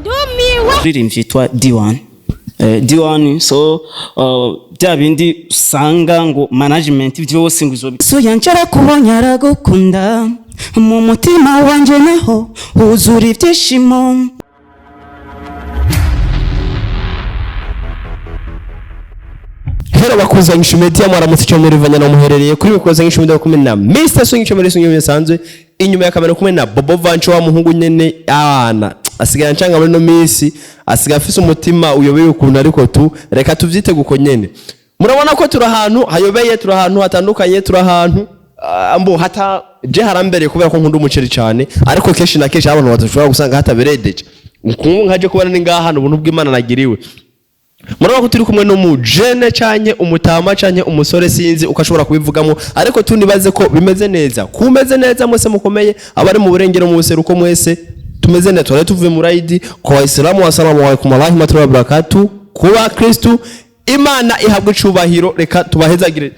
Ndumiwe. Umuririmbyi yitwa D1. D1, so bya bindi usanga ngo management byose ngo izo so yanje arakubonye aragukunda, mu mutima wanje naho huzura ibyishimo. Hera bakuza nkishimeti mwaramutse, icyo muri na muherereye kuri mikoza nkishimeti kumwe na Mr. Swing, icyo muri Swing bisanzwe inyuma ya kamera kumwe na Bobo Vancho wa muhungu nyene. Abana asigaye ancanga muri no minsi, asigaye afise umutima uyobeye ukuntu, ariko tu reka tuvyite guko nyene. Murabona ko turi ahantu hayobeye, turi ahantu hatandukanye, turi ahantu mbo hata je harambereye kubera ko nkunda umuceri cyane, ariko kenshi na kenshi abantu badashobora gusanga hatabereye déjà. Ukungu nkaje kubona ni ngaha ubuntu bw'Imana nagiriwe. Murabona ko turi kumwe n'umujene canke umutama canke umusore, sinzi uko ashobora kubivugamo, ariko tunibaze ko bimeze neza, kumeze neza mwese mukomeye, abari mu burengero, mu buseruko, mwese tumeze neza. Twari tuvuye mu rayidi ku bayisilamu, wasalamu alaikum warahmatullahi wabarakatu, kuba Kristu Imana ihabwa icubahiro. Reka tubahezagire,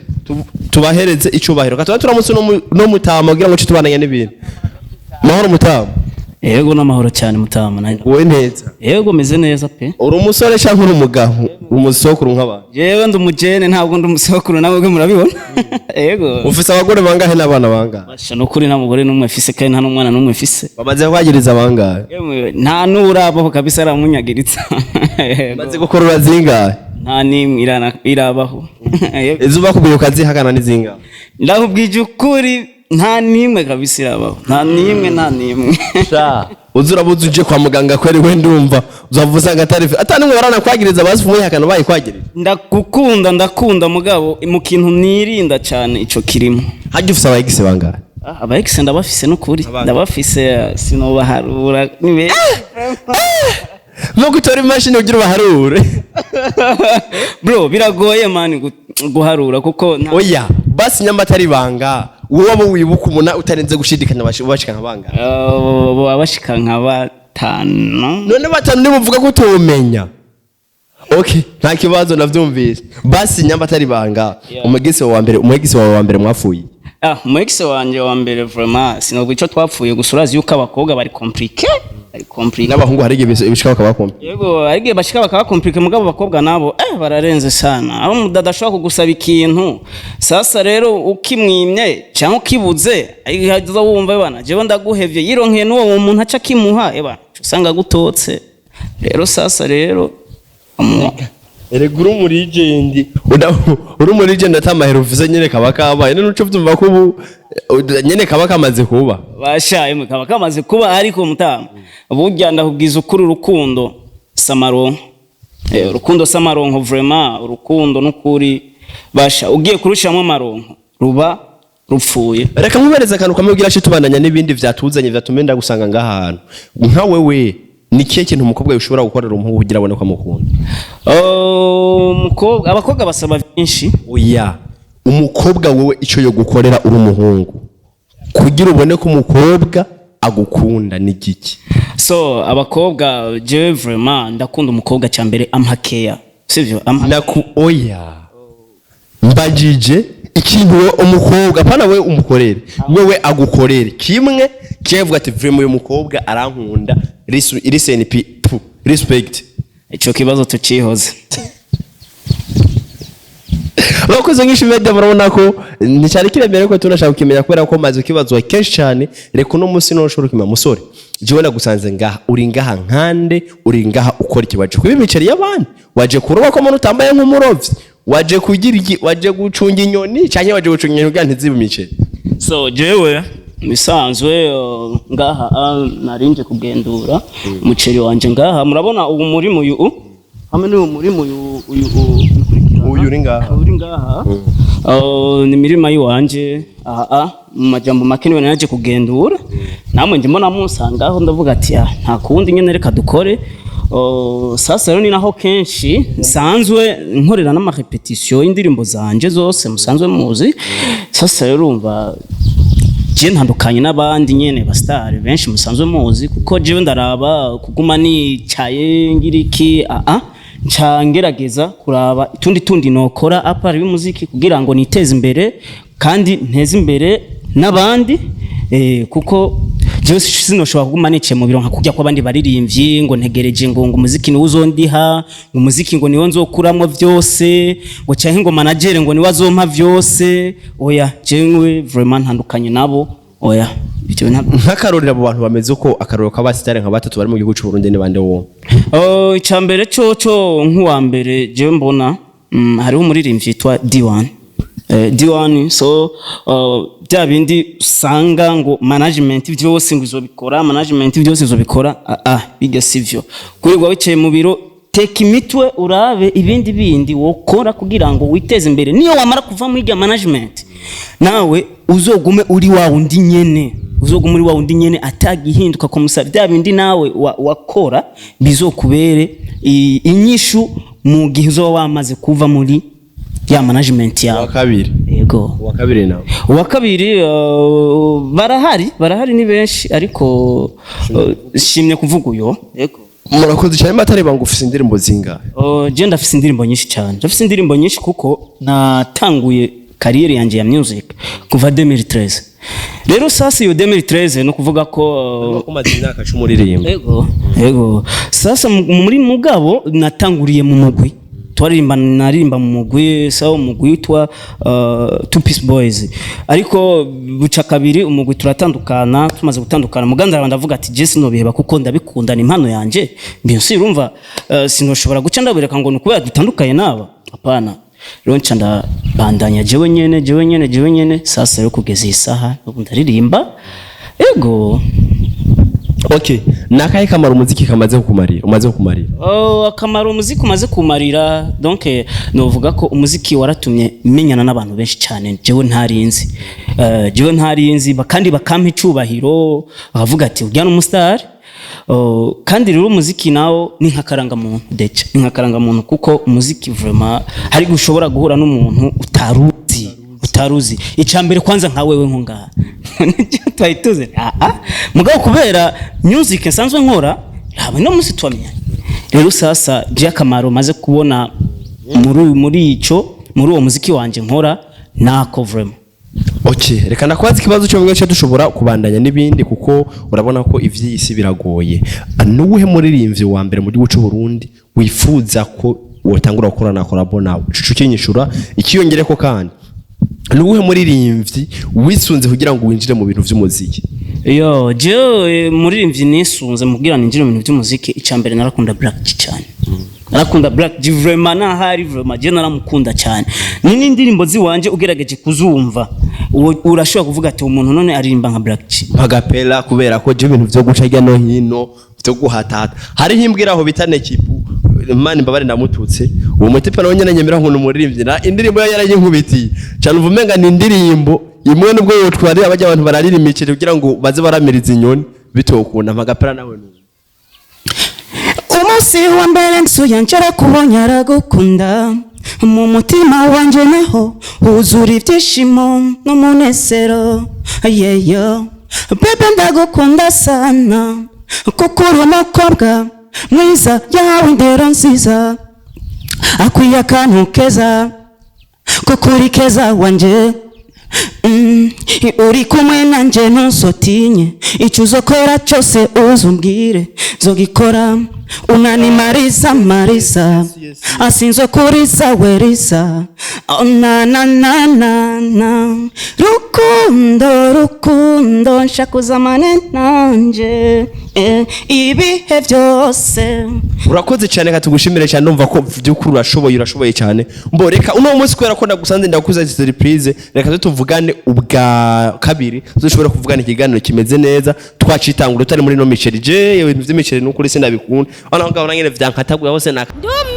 tubahereze icubahiro. Reka tuba turamutse no mutama kugira ngo tubananye n'ibintu mahoro. Mutama? Yego, n'amahoro cyane mutama. Wowe neza? Yego, meze neza pe. Uri umusore canke uri umugabo, umusokuru nk'abantu? Jewe ndi umujene, ntabwo ndi umusokuru, nawe bwe murabibona, yego. Ufise abagore bangahe n'abana bangahe? Basha, nukuri nta mugore n'umwe mfise kandi nta n'umwana n'umwe mfise. Bamaze kwagiriza bangahe? Yemwe, nta n'urabaho kabisa aramunyagiritsa. Yego. Bamaze gukorora zingahe? Nta n'imwe irabaho. Yego. Izo bakubwiye ukazihakana ni zingahe? Ndakubwije ukuri, nta n'imwe kabisa irabaho, nta n'imwe, nta n'imwe. Uza urabuze uje kwa muganga kweri, we ndumva uzava usanga atari ata nimwe baranakwagiriza, bazi umwihakana bayikwagirije. Ndagukunda, ndakunda mugabo mu kintu nirinda cyane ico kirimo. Hajya ufise aba ex bangahe? Ah, aba ex ndabafise n'ukuri, ndabafise, sinobaharura ni benshi. No gutora imashini kugira ubaharure? Bro, biragoye man guharura kuko Oya basi, nyamba atari banga, wowe abo wibuka umuna utarenze gushidikanya bashika nka bangahe? Baba bashika nka batanu. None batanu nibuvuga ko utomenya? Okay, nta kibazo, navyumvise. Basi nyamba atari banga, umu ex wawe wa mbere, umu ex wawe wa mbere mwapfuye? Ah, umu ex wanje wa mbere, vraiment sinubwo ico twapfuye, gusa urazi yuko abakobwa bari compliqué, bari compliqué. N'abahungu hari igihe bishika bakabakompa. Yego, hari igihe bashika bakaba compliqué, mugabo abakobwa nabo bararenze sana, aho umudada ashobora kugusaba ikintu, sasa rero ukimwimye cyangwa ukibuze aza wumva bana jewe ndaguhevye, yironkeye n'uwo muntu aca akimuha, eba usanga gutotse rero sasa rero Erega uri umu legend, uri umu legend atamahera ufise nyene kaba kabaye. None uco vyumva ko ubu nyene kaba kamaze kuba? Bashaye kaba kamaze kuba, ariko mutama burya ndakubwiza ukuri, urukundo samaronko. Urukundo samaronko vraiment, urukundo n'ukuri basha ugiye kurushiramo amaronko ruba rupfuye. Reka nkubereze akantu kamwe kugira tubandanya n'ibindi vyatuzanye vyatumye ndagusanga ngaha hantu. Nka wewe, ni kihe kintu umukobwa ushobora gukorera umuhungu kugira abone ko amukunda? Oh, umukobwa, abakobwa basaba byinshi. Oya, umukobwa wewe ico yo gukorera uri umuhungu kugira ubone ko umukobwa agukunda ni giki? So abakobwa, jewe vraiment ndakunda umukobwa cya mbere ampa care, sivyo? Ampa Naku oya, mbajije ikintu we umukobwa, apana we umukorere, wewe agukorere kimwe kivuga ati vraiment uyu mukobwa arankunda, listen p respect. Ico kibazo tucihoze. Abakozi nk'ishi media, murabona ko nticyari kiremere ko tunashaka kukimenya kubera ko maze ukibazwa kenshi cyane. Reka uno munsi none ushobora kumenya. Musore, jewe nagusanze ngaha, uri ngaha nkande, uri ngaha ukora iki? Waje kuba imiceri y'abandi? Waje kuroba ko umuntu utambaye nk'umurovyi? Waje kugira iki? Waje gucunga inyoni cyangwa waje gucunga inyoni kugira ntizibe imiceri? So jewe bisanzwe ngaha narinje kugendura umuceri wanje ngaha. Murabona ubu muri uyu hamwe n'uyu murima uyu ukurikirana. Uyu uri ngaha. Uri ngaha. Ni imirima yiwanje aha, mu majambo make niwe naje kugendura, namwe ndimo namusangaho, ndavuga ati ah, nta kundi nyene reka dukore. Sasa rero ni naho kenshi nsanzwe nkorera n'ama répétition y'indirimbo zanje zose musanzwe muzi. Sasa rero urumva je ntandukanye n'abandi nyene ba star benshi musanzwe muzi, kuko jewe ndaraba kuguma nicaye ngira iki, nca ngerageza kuraba utundi tundi nokora à part y'umuziki kugira ngo niteze imbere kandi nteze imbere n'abandi, kuko Jewe sinoshobora kuguma nicaye mu biro nka kurya kw'abandi baririmbyi, ngo ntegereje ngo umuziki niwo uzondiha, ngo umuziki ngo niwo nzokuramwo vyose, ngo canke ngo manager ngo niwe azompa vyose. Oya, jewe vraiment ntandukanye nabo. Oya, ivyo Nk'akarorero, abo bantu bameze uko, akarorero k'abasitari nka batatu bari mu gihugu c'u Burundi ni bande wowe? Oh, icambere coco, nk'uwa mbere jewe mbona, hariho umuririmbyi yitwa D1. D1, so bya bindi usanga ngo management vyose ngo izobikora, management vyose izobikora, bijya sivyo. Kurirwa wicaye mu biro, teka imitwe urabe ibindi bindi wokora kugira ngo witeze imbere. Niyo wamara kuva muri irya management, nawe uzogume uri wa wundi nyene, uzogume uri wa wundi nyene atagihinduka. Kumusa bya bindi nawe wakora bizokubere inyishu mu gihe uzoba wamaze kuva muri ya management yawe. Uwa kabiri? Yego. Uwa kabiri nawe? Uwa kabiri, barahari, ni benshi, ariko shimye kuvuga uyo, yego. Murakoze cyane. Matareba ngo ufise indirimbo zingahe? Je ndafise indirimbo nyinshi cyane, ndafise indirimbo nyinshi kuko natanguye carrière yanjye ya music kuva 2013. Rero sasa iyo 2013 no kuvuga ko Umaze imyaka 10 uririmba. Ego, sasa muri mugabo natanguriye mu mugwi twaririmba, naririmba mu mugwi, sawa, umugwi witwa Two Peace Boys, ariko buca kabiri umugwi turatandukana. Tumaze gutandukana, muganda ndavuga ati je sinobiheba kuko ndabikunda, ni impano yanje. Bien sûr, urumva, sinoshobora guca ndabereka ngo ni ukubera dutandukanye naba, hapana. Rero nca ndabandanya jewe nyene, jewe nyene, jewe nyene. Sasa rero kugeza iyi saha ubu ndaririmba, ego. Okay, ni akahe kamaro umuziki kamaze kukumarira, umaze kukumarira? Oh, akamaro umuziki umaze kumarira, donc novuga ko umuziki waratumye menyana n'abantu benshi cyane jewe ntarinzi, jewe ntarinzi, kandi bakampa icubahiro, bakavuga ati ujya n'umustar. Oh, kandi rero umuziki nawo ni nk'akarangamuntu, déjà ni nk'akarangamuntu, kuko umuziki vraiment hari gushobora guhura n'umuntu utaruzi. Icambere kwanza nka wewe nko ngaha twari tuzi, mugabo kubera music nsanzwe nkora, ntabwo no munsi twamenyanye. Rero sasa je akamaro maze kubona muri ico, muri uwo muziki wanje nkora, nako vraiment. Okay, reka ndakubaza ikibazo cyo mwe dushobora kubandanya n'ibindi, kuko urabona ko ivy'isi biragoye. Nuwuhe muririmbyi wa mbere mu gihugu cy'u Burundi wifuza ko wotangura gukorana na collabo nawe? Cucu kinyishura ikiyongereko. Kandi nuwuhe muririmbyi wisunze kugira ngo winjire mu bintu vy'umuziki? Yo, jewe muririmbyi nisunze mubwira ninjire mu bintu by'umuziki, icambere narakunda Black G cyane. Narakunda Black G vraiment, nahari vraiment je naramukunda cyane. Ni n'indirimbo ziwanje ugerageje kuzumva, urashobora kuvuga ati umuntu none aririmba nka Black G. Mpagapela, kubera ko je ibintu vyo guca hirya no hino vyo guhatata, hariho imbwira aho bita Nekipu, Imana imbabare ndamututse, uwo mutipe nawe nyene nyemera nk'umuntu umuririmbyi na indirimbo ye yarayinkubitiye cyane, umva umenga ni indirimbo imwe nubwo yotwarira bajya abantu bararira imiceri kugira ngo baze baramiriza inyoni bitokunda. Mpagapela nawe numva. Umunsi wa mbere nsuye nshara kubonye aragukunda, mu mutima wanje naho huzura ibyishimo n'umunezero. Yeyo bébé, ndagukunda sana kuko uri umukobwa mwiza, yahawe indero nziza, akwiye akantu keza kuko uri keza wanje. Uri kumwe nanje ntuzotinye, icyo uzokora cyose uzumbwire nzogikora, unanimariza mariza asinzokuriza weriza. Oh, na na na na na, rukundo rukundo, nshakuzamane nanje ibihe byose. Urakoze cyane, katugushimire cyane. Ndumva ko by'ukuri urashoboye, urashoboye cyane. Mbo reka uno munsi, kubera ko nagusanze ndakuza surprise, reka tuze tuvugane ubwa kabiri, dushobora kuvugana ikiganiro kimeze neza, twacitangura utari muri no miceri. Je ibintu by'imiceri n'ukuri sinabikunda. Hano ngaho nangene vyankataguye hose naka Ndumiwe.